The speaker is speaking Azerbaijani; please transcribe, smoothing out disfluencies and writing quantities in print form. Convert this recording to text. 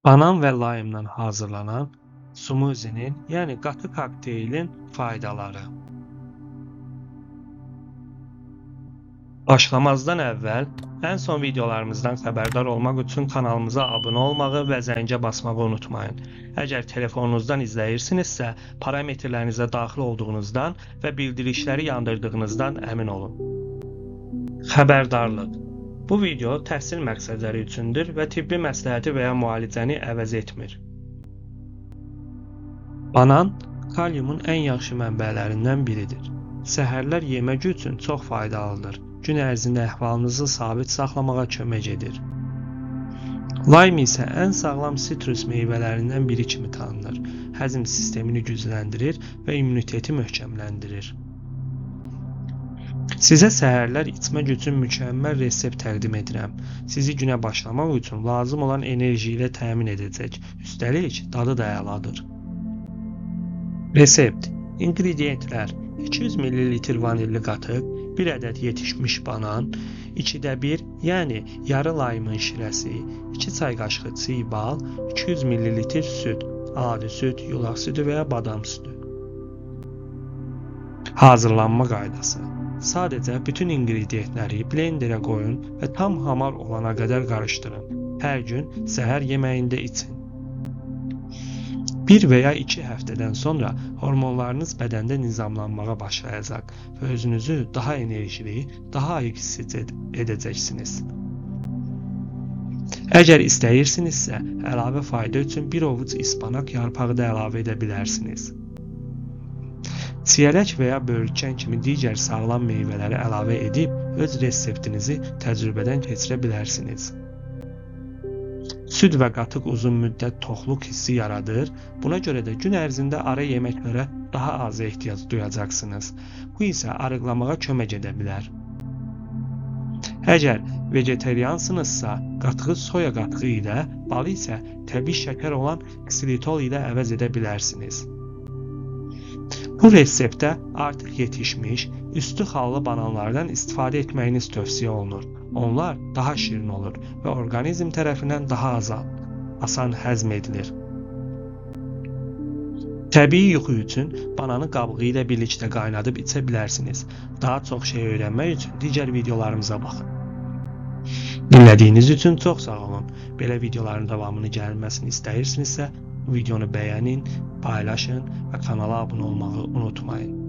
Banan və laymdan hazırlanan smuzinin, yəni qatı kokteylin faydaları. Başlamazdan əvvəl ən son videolarımızdan xəbərdar olmaq üçün kanalımıza abunə olmağı və zəngə basmağı unutmayın. Əgər telefonunuzdan izləyirsinizsə, parametrlərinizə daxil olduğunuzdan və bildirişləri yandırdığınızdan əmin olun. Xəbərdarlıq. Bu video təhsil məqsədləri üçündür və tibbi məsləhəti və ya müalicəni əvəz etmir. Banan kaliumun ən yaxşı mənbələrindən biridir. Səhərlər yemək üçün çox faydalıdır. Gün ərzində əhvalınızı sabit saxlamağa kömək edir. Lime isə ən sağlam sitrus meyvələrindən biri kimi tanınır. Həzm sistemini gücləndirir və immuniteti möhkəmləndirir. Sizə səhərlər içmək üçün mükəmməl resept təqdim edirəm. Sizi günə başlamaq üçün lazım olan enerji ilə təmin edəcək. Üstəlik, dadı da əladır. Resept. İnqridiyentlər: 200 ml vanilli qatıq, 1 ədəd yetişmiş banan, 1/2, yəni yarı laymın şirəsi, 2 çay qaşığı çiğ bal, 200 ml süd, adi süd, yulaf südü və ya badam südü. Hazırlanma qaydası. Sadəcə bütün inqridiyentləri blenderə qoyun və tam hamar olana qədər qarışdırın. Hər gün səhər yeməyində için. 1 və ya 2 həftədən sonra hormonlarınız bədəndə nizamlanmağa başlayacaq və özünüzü daha enerjili, daha ayıq hiss edəcəksiniz. Əgər istəyirsinizsə, əlavə fayda üçün bir ovuc ispanaq yarpağı da əlavə edə bilərsiniz. Çiyələk və ya böyürtkən kimi digər sağlam meyvələri əlavə edib öz reseptinizi təcrübədən keçirə bilərsiniz. Süd və qatıq uzun müddət toxluq hissi yaradır. Buna görə də gün ərzində ara yeməklərə daha az ehtiyac duyacaqsınız. Bu isə arıqlamağa kömək edə bilər. Əgər vegetariansınızsa, qatığı soya qatığı ilə, balı isə təbii şəkər olan ksilitol ilə əvəz edə bilərsiniz. Bu reseptdə artıq yetişmiş, üstü xallı bananlardan istifadə etməyiniz tövsiyə olunur. Onlar daha şirin olur və orqanizm tərəfindən daha asan həzm edilir. Təbii yuxu üçün bananı qabığı ilə birlikdə qaynadıb içə bilərsiniz. Daha çox şey öyrənmək üçün digər videolarımıza baxın. Dinlədiyiniz üçün çox sağ olun. Belə videoların davamını gəlməsini istəyirsinizsə, videonu bəyənin, paylaşın və kanala abunə olmağı unutmayın.